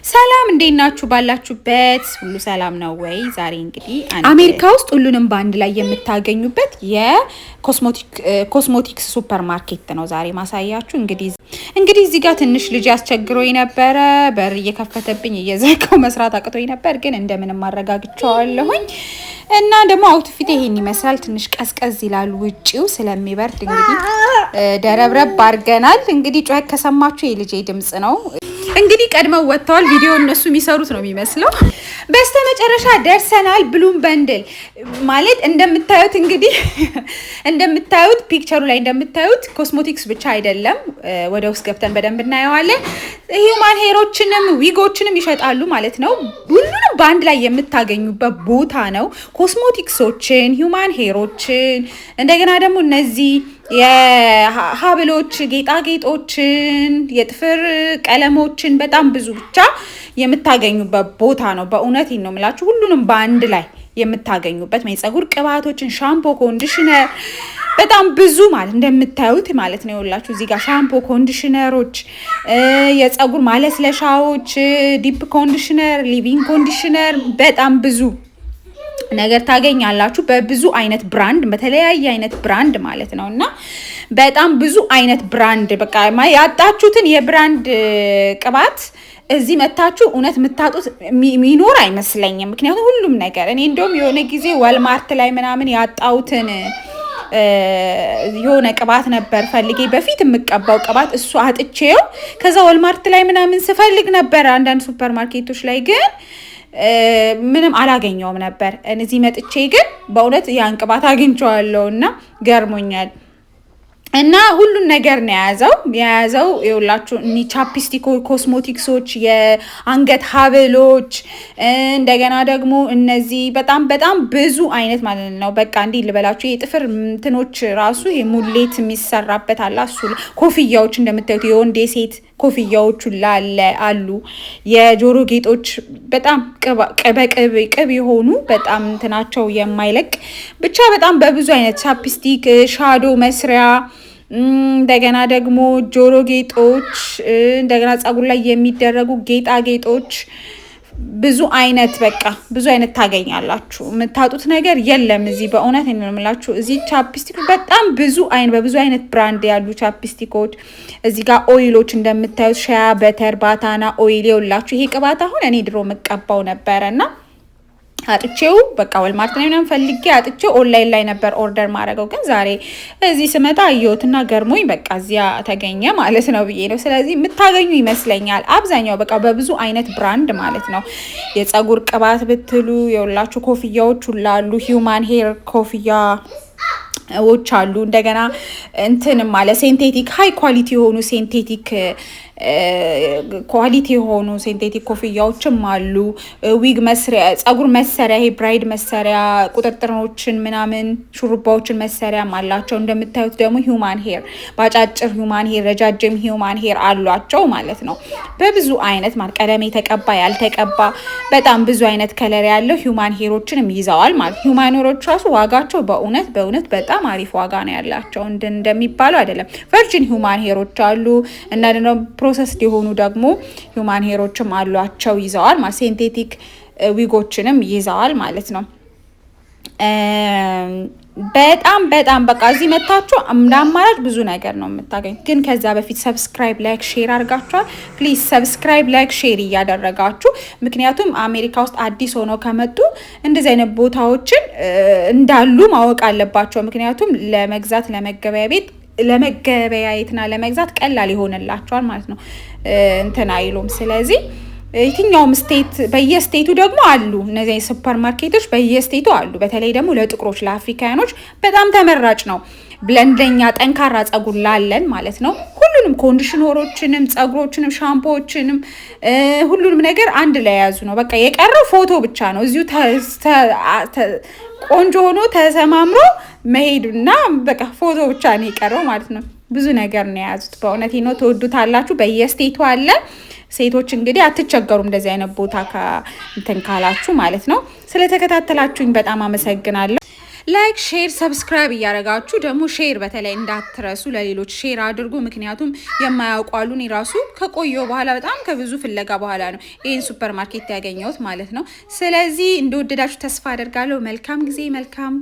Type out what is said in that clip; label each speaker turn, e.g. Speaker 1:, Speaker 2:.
Speaker 1: ሰላም፣ እንዴት ናችሁ? ባላችሁበት ሁሉ ሰላም ነው ወይ? ዛሬ እንግዲህ አሜሪካ ውስጥ ሁሉንም በአንድ ላይ የምታገኙበት የ cosmetics ሱፐር ማርኬት ነው ዛሬ ማሳያችሁ። እንግዲህ እዚህ ጋር ትንሽ ልጅ አስቸግሮኝ ነበረ። በር እየከፈተብኝ እየዘጋው መስራት አቅቶኝ ነበር፣ ግን እንደምንም አረጋግቸዋለሁኝ። እና ደግሞ outfit ይሄን ይመስላል። ትንሽ ቀዝቀዝ ይላል ውጪው ስለሚበርድ እንግዲህ ደረብረብ አድርገናል። እንግዲህ ጩኸት ከሰማችሁ የልጄ ድምጽ ነው። እንግዲህ ቀድመው ወጥተዋል። ቪዲዮ እነሱ የሚሰሩት ነው የሚመስለው። በስተመጨረሻ ደርሰናል። Bloom Bundle ማለት እንደምታዩት፣ እንግዲህ እንደምታዩት picture ኡ ላይ እንደምታዩት ኮስሞቲክስ ብቻ አይደለም። ወደ ውስጥ ገብተን በደንብ እናየዋለን። Human hair ኦችንም wig ኦችንም ይሸጣሉ ማለት ነው። ሁሉንም በአንድ ላይ የምታገኙበት ቦታ ነው። Cosmetics ኦችን፣ human hair ኦችን፣ እንደገና ደግሞ እነዚህ የሀብሎች፣ ጌጣጌጦችን፣ የጥፍር ቀለሞችን፣ በጣም ብዙ ብቻ የምታገኙበት ቦታ ነው። በእውነት ነው የምላችሁ፣ ሁሉንም በአንድ ላይ የምታገኙበት፣ የፀጉር ቅባቶችን፣ ሻምፖ፣ conditioner፣ በጣም ብዙ ማለት እንደምታዩት ማለት ነው። ይኸውላችሁ እዚህ ጋር ሻምፖ፣ conditioner ኦች፣ የፀጉር ማለስለሻዎች፣ deep conditioner፣ leave-in conditioner፣ በጣም ብዙ ነገር ታገኛላችሁ። በብዙ አይነት brand፣ በተለያየ አይነት brand ማለት ነው። እና በጣም ብዙ አይነት brand፣ በቃ ያጣችሁትን የ brand ቅባት እዚህ መታችሁ እውነት የምታጡት የሚኖር አይመስለኝም። ምክንያቱም ሁሉም ነገር፣ እኔ እንደውም የሆነ ጊዜ Walmart ላይ ምናምን ያጣሁትን የሆነ ቅባት ነበር ፈልጌ፣ በፊት የምቀባው ቅባት፣ እሱ አጥቼው ከዛ Walmart ላይ ምናምን ስፈልግ ነበር፣ አንዳንድ ሱፐር ማርኬቶች ላይ ግን ምንም አላገኘውም ነበር። እዚህ መጥቼ ግን በእውነት ያን ቅባት አግኝቼዋለሁ እና ገርሞኛል። እና ሁሉን ነገር ነው የያዘው። ይኸውላችሁ እኒ chapstick፣ cosmetics ኦች፣ የአንገት ሀብሎች፣ እንደገና ደግሞ እነዚህ በጣም በጣም ብዙ አይነት ማለት ነው። በቃ እንዲህ ልበላችሁ፣ የጥፍር እንትኖች ራሱ ሙሌት የሚሰራበት አለ። እሱ፣ ኮፍያዎች፣ እንደምታዩት የወንድ የሴት ኮፍያዎቹ ላለ አሉ። የጆሮ ጌጦች፣ በጣም በቅብ ቅብ የሆኑ፣ በጣም እንትናቸው የማይለቅ፣ ብቻ በጣም በብዙ አይነት chapstick፣ shadow መስሪያ፣ እንደገና ደግሞ ጆሮ ጌጦች፣ እንደገና ፀጉር ላይ የሚደረጉ ጌጣጌጦች፣ ብዙ አይነት፣ በቃ ብዙ አይነት ታገኛላችሁ። የምታጡት ነገር የለም እዚህ፣ በእውነት ነው የምላችሁ። እዚህ chapstick በጣም ብዙ አይነት፣ በብዙ አይነት brand ያሉ chapstick ኦች፣ እዚህ ጋር oil ኦች እንደምታዩት shea butter፣ batana oil የውላችሁ። ይሄ ቅባት አሁን እኔ ድሮ የምቀባው ነበረ እና አጥቼው፣ በቃ Walmart ላይ ምናምን ፈልጌ አጥቼው ኦንላይን ላይ ነበር order ማድረገው። ግን ዛሬ እዚህ ስመጣ አየሁትና ገርሞኝ በቃ እዚያ ተገኘ ማለት ነው ብዬ ነው። ስለዚህ የምታገኙ ይመስለኛል አብዛኛው፣ በቃ በብዙ አይነት brand ማለት ነው። የጸጉር ቅባት ብትሉ የሁላችሁ፣ ኮፍያዎች ሁላ አሉ። Human hair ኮፍያዎች አሉ። እንደገና እንትንም አለ፣ synthetic፣ high quality የሆኑ፣ synthetic quality የሆኑ synthetic ኮፍያዎችም አሉ። ዊግ መስሪያ፣ ጸጉር መሰሪያ፣ ይሄ braid መሰሪያ፣ ቁጥርጥሮችን ምናምን ሹሩባዎችን መሰሪያም አላቸው። እንደምታዩት ደግሞ human hair፣ በአጫጭር human hair፣ ረጃጅም human hair አሏቸው ማለት ነው። በብዙ አይነት ማለት ቀለም የተቀባ፣ ያልተቀባ፣ በጣም ብዙ አይነት color ያለው human hair ኦችንም ይዘዋል ማለት። Human hair ኦች ራሱ ዋጋቸው በእውነት በእውነት በጣም አሪፍ ዋጋ ነው ያላቸው። እንደሚባለው አይደለም። Virgin human hair ኦች አሉ እና ደግሞ processed የሆኑ ደግሞ human hair ኦችም አሏቸው፣ ይዘዋል ማለት። Synthetic wig ኦችንም ይዘዋል ማለት ነው። በጣም በጣም በቃ እዚህ መታችሁ እንደ አማራጭ ብዙ ነገር ነው የምታገኙት። ግን ከዛ በፊት subscribe፣ like፣ share አድርጋችኋል? Please subscribe፣ like፣ share እያደረጋችሁ፣ ምክንያቱም አሜሪካ ውስጥ አዲስ ሆነው ከመጡ እንደዚህ አይነት ቦታዎችን እንዳሉ ማወቅ አለባቸው። ምክንያቱም ለመግዛት፣ ለመገበያ ቤት ለመገበያየትና ለመግዛት ቀላል ይሆንላቸዋል ማለት ነው። እንትን አይሉም። ስለዚህ የትኛውም state፣ በየ state ኡ ደግሞ አሉ። እነዚህ ሱፐር ማርኬቶች በየ state ኡ አሉ። በተለይ ደግሞ ለጥቁሮች፣ ለአፍሪካውያኖች በጣም ተመራጭ ነው። ለእንደኛ ጠንካራ ጸጉር ላለን ማለት ነው። ሁሉንም conditioner ኦችንም፣ ጸጉሮችንም፣ ሻምፖዎችንም፣ ሁሉንም ነገር አንድ ላይ የያዙ ነው። በቃ የቀረው ፎቶ ብቻ ነው። እዚሁ ቆንጆ ሆኖ ተሰማምሮ መሄዱና በቃ ፎቶ ብቻ ነው የቀረው ማለት ነው። ብዙ ነገር ነው የያዙት። በእውነት ነው፣ ትወዱታላችሁ። በየ state ኡ አለ። ሴቶች እንግዲህ አትቸገሩም እንደዚህ አይነት ቦታ እንትን ካላችሁ ማለት ነው። ስለተከታተላችሁኝ በጣም አመሰግናለሁ። Like፣ share፣ subscribe እያደረጋችሁ ደግሞ share በተለይ እንዳትረሱ፣ ለሌሎች share አድርጉ። ምክንያቱም የማያውቁ አሉ። እኔ ራሱ ከቆየሁ በኋላ በጣም ከብዙ ፍለጋ በኋላ ነው ይህን ሱፐር ማርኬት ያገኘሁት ማለት ነው። ስለዚህ እንደወደዳችሁ ተስፋ አደርጋለሁ። መልካም ጊዜ፣ መልካም